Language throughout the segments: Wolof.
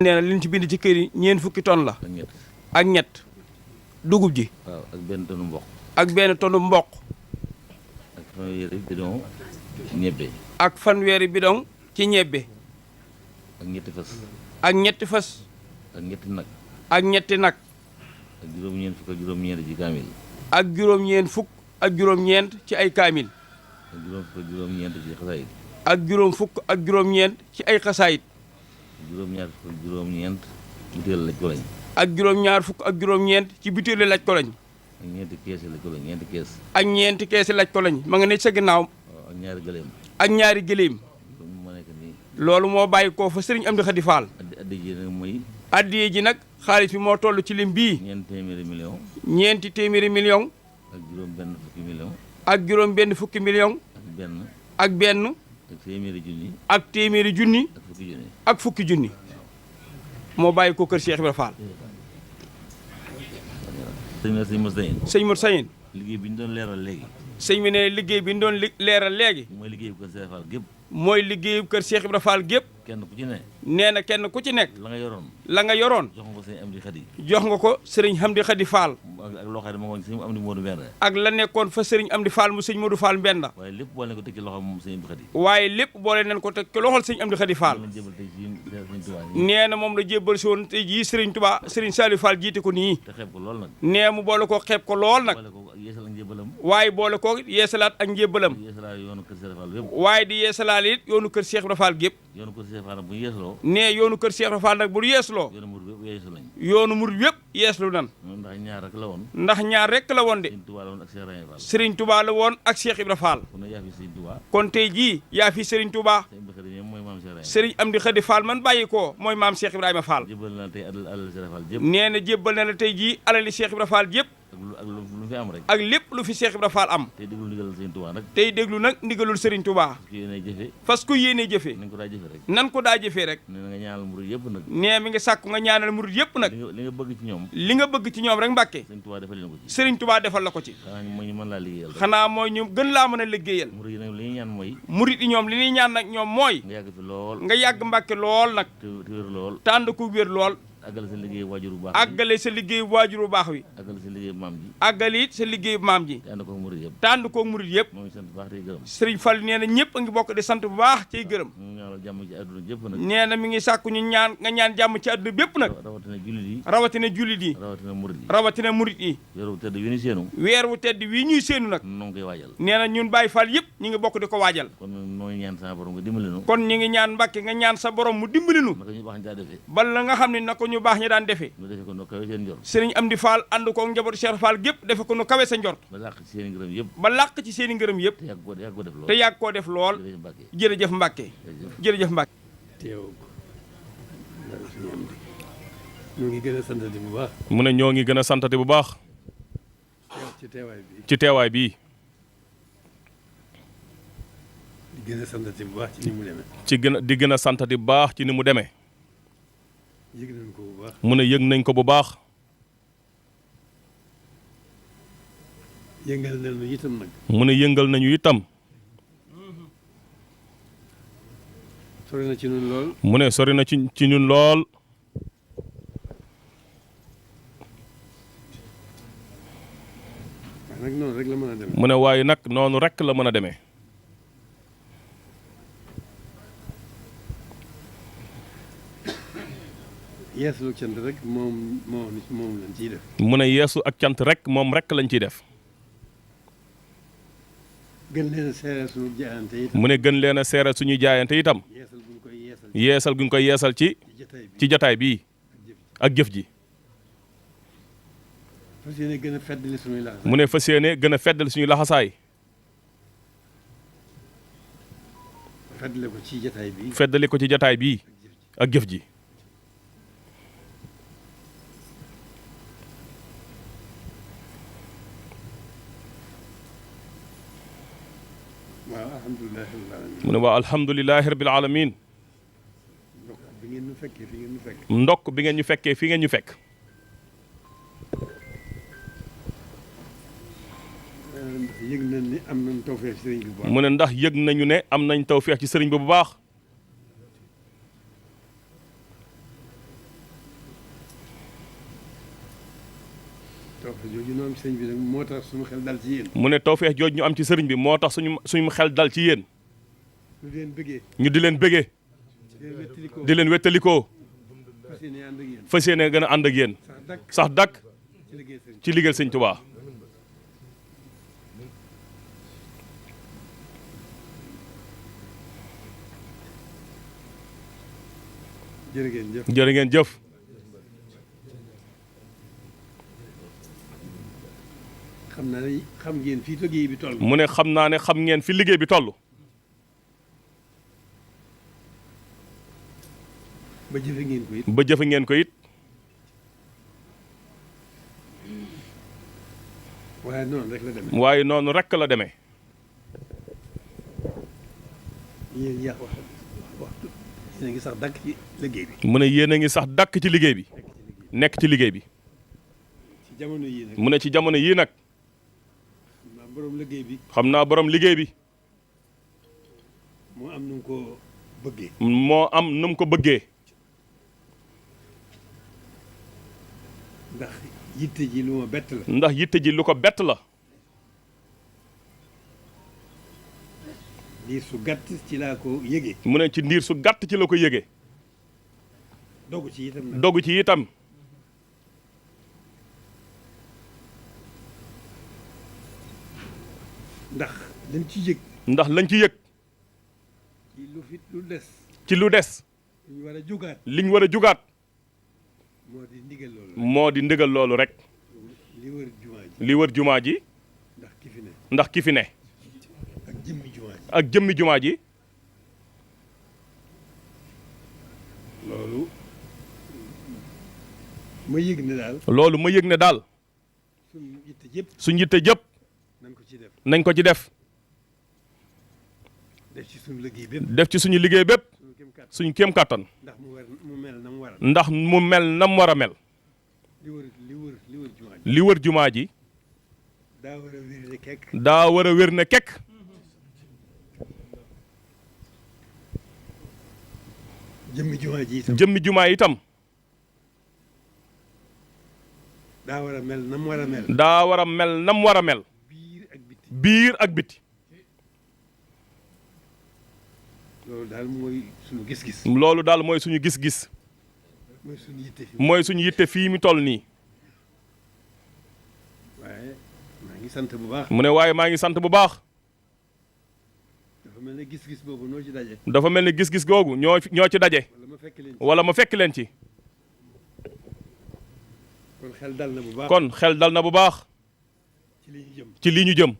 nee na liñ ci bind ci kër yi ñeent fukki tonne la. ak ñett dugub ji. waaw ak benn tonne mboq. ak benn tonne mboq. ak fanweeri bidon ñebbe. ak fanweeri bidon ci ñebbe. ak ñetti fas. ak ñetti fas. ak ñetti nag. ak ñetti nag. ak juróom-ñeent fukk ak juróom-ñeent ci kaamil. ak juróom-ñeent fukk ak juróom-ñeent ci ay kaamil. ak juróom fukk ak juróom-ñeent ci xasaayit. ak juróom fukk ak juróom-ñeent ci ay xasaayit. juróom-ñaar fukk ak juróom-ñeent butéel laaj ko lañ. ak juróom-ñaar fukk ak juróom-ñeent ci butéel laaj ko lañ. ak ñeenti kees laaj ko lañ ñeenti kees. ak ñeenti kees laaj ko lañ ma nga ne sa ginnaaw. waaw ak ñaari gëléem. ak ñaari gëléem. loolu moo nekk nii. loolu moo bàyyi koo fa sëriñ Amdi Xadi Faal. addi ji nag mooy. addiye ji nag xaalis bi moo toll ci lim bii. ñeenti téeméeri million. ñeenti téeméeri million. ak juróom benn fukki million. ak juróom benn fukki million. ak benn. ak benn. ak téeméeri junni. ak téeméeri junni. ak fukki junni. ak fukki junni. moo bàyyi ko kër Cheikh Ibra Fall. sëñ Mor Sayin. sëñ Mor Sayin. liggéey bi ñu doon leeral léegi. sëñ bi ne liggéey bi ñu doon leeral léegi. mooy liggéey bu ko Cheikh Fall gépp. mooy liggéeyu kër Cheikh Ibra Fall gépp. kenn ku ci ne. nee na kenn ku ci nekk. la nga yoroon. la nga yoroon. jox nga ko sëñ Amdi Xadi. jox nga ko sëriñ Amdi Xadi Fall. ak loo xam ne moo ngi sëñ Amdi Moodu Mbenda. ak la nekkoon fa sëriñ Amdi Fall mu sëñ Moodu Fall Mbenda. waaye lépp boole nañ ko teg ci loxo moom sëñ Amdi Xadi. waaye lépp boole nañ ko teg ci loxol sëñ Amdi Xadi Fall. lañ jébal tey ci sëñ Tuubaa nee na moom la jébbal si woon tey jii sëriñ Tuubaa sëriñ Saliou Fall jiite ko nii. te xeeb ko lool nag. nee mu boole ko xeeb ko lool nag. boole ko yeesal ak njébalam. waaye boole ko yeesalaat ak njébbalam. yeesalaat yoonu kër Cheikh Fall yëpp. waaye di yeesalaat it yoonu kër Cheikh Ibra Fall gépp. yoonu kër Cheikh Fall bu ñu yeesaloo. nee yoonu kër Cheikh Ibra Fall nag bu yeesloo. yoonu murid yëpp yeesal nañ. yoonu murid yëpp yeeslu nan. ndax ñaar rek la woon. ndax ñaar rek la woon de. Sëñ Tuubaa la woon ak Cheikh Ibrahima Fall. Serigne Touba la woon ak Cheikh Ibra Fall. kon nag yaa fi Sëñ Tuubaa. kon tey jii yaa fi Serigne Touba. Serigne Amdi Xadi Fall man bàyyi ko mooy maam Cheikh Ibrahima Fall. jébbal na tey alal Cheikh Fall jëpp. nee na jébbal na la tey jii alali Cheikh Ibra Fall jëpp. ak lu fi am rek. ak lépp lu fi Cheikh Ibra Fall am. tey déglu ndigalul Sëñ Tuubaa nag. tey déglu nag ndigalul Serigne Touba. parce que yéenay jëfe. fas ko yéenee jëfee. nañ ko daa jëfe rek. nan ko daa jëfee rek. nee na nga ñaanal murid yëpp nag. nee mi ngi sàkku nga ñaanal murid yëpp nag. li nga bëgg ci ñoom. li nga bëgg ci ñoom rek Mbàkke. Sëñ Tuubaa defal leen ko ci. Serigne Touba defal la ko ci. xanaa mooy ñu mën laa liggéeyal. xanaa mooy ñu gën laa mën a liggéeyal. murid yi nag li ñuy ñaan mooy. murid yi ñoom li ñuy ñaan nag ñoom mooy. nga yàgg fi lool. nga yàgg Mbàkke lool nag. te wér lool. tànd ku wér lool. àggale sa liggéey waajur bu baax. àggale sa liggéey waajur bu baax wi. àggale sa liggéey maam ji. àggale it sa liggéey maam ji. te ànd ko murid yëpp. tànd ko murid yëpp. moo ngi sant bu baax tey gërëm. Serigne Fall nee na ñëpp a ngi bokk di sant bu baax cay gërëm. ñu ñaanal jàmm ci àdduna jëpp nag. nee na mi ngi sàkku ñu ñaan nga ñaan jàmm ci àdduna bépp nag. rawatina jullit yi. rawatina jullit yi. rawatina murid yi. rawatina murid yi. weeru tedd wi ñu seenu. weer wu tedd wii ñuy séenu nag. noo ngi koy waajal. nee na ñun Baye Fall yëpp ñu ngi bokk di ko waajal. kon noo ngi ñaan sa borom nga dimbali nu. kon ñu ngi ñaan Mbàkke nga ñaan sa borom mu dimbali nu. naka ñu baax ñu daa defee. bala nga xam ne na ko ñu baax ñi daan defee. ñu defee ko no kawe seen njort. Serigne Amdi Fall ànd ko njabootu Cheikh Fall gépp defe ko nu kawe sa njort. ba làq ci seen i ngërëm yëpp. ba làq ci seen i ngërëm yëpp. te yàgg ko def lool. te yàgg koo def lool. jërëjëf Mbàkke jërëjëf Mbàkke. teew ko suñu am di ñoo ngi gën a santati bu baax. mu ne ñoo ngi gën a santati bu baax. ci teewaay bi. ci teewaay bii. di gën a santati bu baax ci ni mu demee. di gën a santati bu baax ci ni mu demee. yëg nañ ko bu baax. mu ne yëg nañ ko bu baax. yëngal nañu itam nag. mu ne yëngal nañu itam. sori na ci ñun lool. mu ne sori na ci ñun lool. waaye nag noonu rek la mën a demee. mu ne waaye nag noonu rek la mën a demee. yeesu ak cant rek moom lañ ciy def. mu ne yeesu ak cant rek moom rek lañ ciy def. gën leen a seere suñu jaayante itam. mu ne gën leen a seere suñuy jaayante itam. yeesal gu ñu koy yeesal. yeesal gu ñu koy yeesal ci jataay bii ak jëf ji. fas yéene gën a feddali suñuy laxasaay. mu ne fas yéene gën a feddali suñuy laxasaay. feddali ko ci jataay bii. feddali ko ci jataay bii ak jëf ji. mu ne waa alhamdulilahi rabbil alamin. ndokk bi ngeen ñu fekkee fi ngeen ñu fekk. ndokk bi ngeen ñu fekkee fi ngeen ñu fekk. yëg nañ ni am nañ tawfeex ci sëriñ bi bu baax. mu ne ndax yëg nañu ne am nañ tawfeex ci sëriñ bi bu baax. tawfeex jooju ñu am ci sëriñ bi nag moo tax suñu xel dal ci yéen. mu ne tawfeex jooju ñu am ci sëriñ bi moo tax suñu xel dal ci yéen. ñu di leen bëggee. ñu di leen bëggee. di leen wettalikoo. fas yéene ànd ak yéen. fas yéene gën a ànd ak yéen. sax dakk ci liggéeyal sëñ Tuubaa. jërë ngeen jëf. jërë ngeen jëf. xam naa ne xam ngeen fi liggéey bi toll. mu ne xam naa ne xam ngeen fi liggéey bi toll. ba jëfe ngeen ko it. ba jëfe ngeen ko it. waaye noonu rek la demee. waaye noonu rek la demee. yéen yàq wax yéen a ngi sax dàkk ci liggéey bi. mu ne yéen a ngi sax dàkk ci liggéey bi. nekk ci liggéey bi. ci jamono yii nag. mu ne ci jamono yii nag. xam naa borom liggéey bi. xam naa borom liggéey bi. moo am nu mu ko bëggee. moo am nu mu ko bëggee. ndax yitte ji lu ma bett la. ndax yitte ji lu ko bett la. ndiir su gàtt ci laa ko yëgee. mu ne ci ndiir su gàtt ci la ko yëgee. dogu ci itam nag. dogu ci itam. ndax lañ ci yëg. ndax lañ ci yëg. ci lu fit lu des. ci lu des. ñu war a jugaat. liñ war a jugaat. moo di ndigal loolu. moo di ndigal loolu rek. li wër jumaa ji. li wër jumaa ji. ndax ki fi ne. ndax ki fi ne. ak jëmmi jumaa ji. ak jëmmi jumaa ji. loolu ma yëg ne daal. loolu ma yëg ne daal. suñu yitte jëpp. suñ yitte jëpp. nañ ko ci def. nañ ko ci def. def ci suñu liggéey bépp. def ci suñu liggéey bépp. suñu kéem kàttan. ndax mu mel na mu war a. ndax mu mel na mu war a mel. li wër jumaa ji. li wër jumaa ji. daa war a wér ne kekk. daa war a wér ne kekk. jëmmi jumaa ji itam. jëmmi jumaa itam. daa war a mel na mu war a mel. daa war a mel na mu war a mel. biir ak biti. biir ak biti. loolu daal mooy suñu gis-gis. loolu daal mooy suñu gis-gis. mooy suñu yitte fi. mooy suñu yitte fii mu toll nii. waaye maa ngi sant bu baax. mu ne waaye maa ngi sant bu baax. dafa mel ne gis-gis boobu noo ci daje. dafa mel ne gis-gis googu ñoo ci daje. wala ma fekk leen ci. wala ma fekk leen ci. kon xel dal na bu baax. kon xel dal na bu baax. ci lii ñu jëm. ci lii ñu jëm.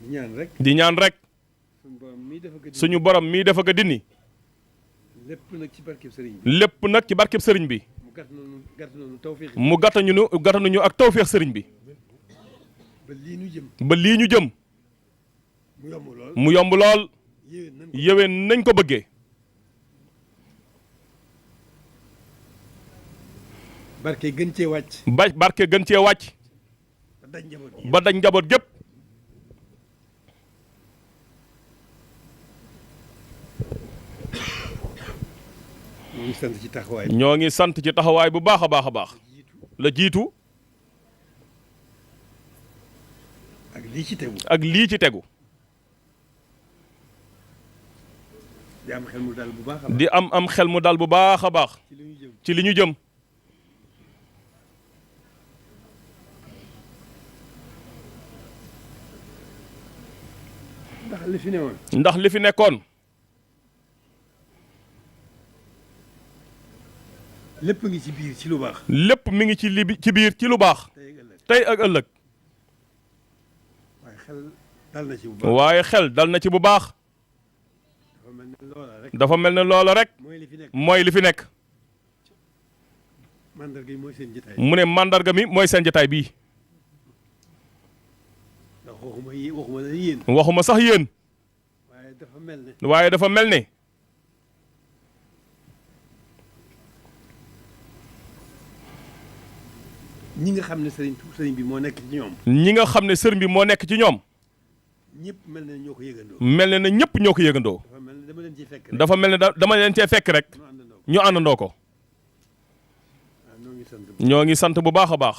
di ñaan rek. di ñaan rek. suñu borom mii dafa ko suñu borom mii dafa ko dindi. lépp nag ci barkeb sëriñ bi. lépp nag ci barkeb sëriñ bi. mu gàtt noonu mu gàttañu ak tawféex sëriñ bi. ba lii ñu jëm. ba lii ñu jëm. mu yomb lool. mu yomb lool. yéwén nañ ko bëggee. barke gën cee wàcc. barke gën cee wàcc. ba daj njaboot gépp. ñoo ngi sant ci taxawaay. ñoo ngi sant ci taxawaay bu baax a baax a baax. la jiitu. ak lii ci tegu. ak lii ci tegu. di am xel mu dal bu baax a baax. di am xel mu dal bu baax a baax. ci li ñu jëm. ndax li fi newoon. ndax li fi nekkoon. lépp ngi ci biir ci lu baax. lépp mi ngi ci biir ci lu baax. tey ak ëllëg. waaye xel dal na ci bu baax. waaye xel dal na ci bu baax. dafa mel ne loola rek. dafa mel ne loola rek. mooy li fi nekk. mooy li fi nekk. mandarga yi mooy seen jotaay. mu ne mandarga mi mooy seen jotaay bii. ndax waxuma la yéen. waxuma sax yéen. waaye dafa mel ne. waaye dafa mel ne. ñi nga xam ne sëriñ bi moo nekk ci ñoom. ñi nga xam ne sëriñ bi moo nekk ci ñoom. ñëpp mel na ñoo ko yëgandoo. mel na ne ñëpp ñoo ko yëgandoo. dafa mel ne dama leen ciy fekk rek. dafa mel ne dama leen cee fekk rek. ñu àndandoo ko. ñoo ngi sant bu baax a baax.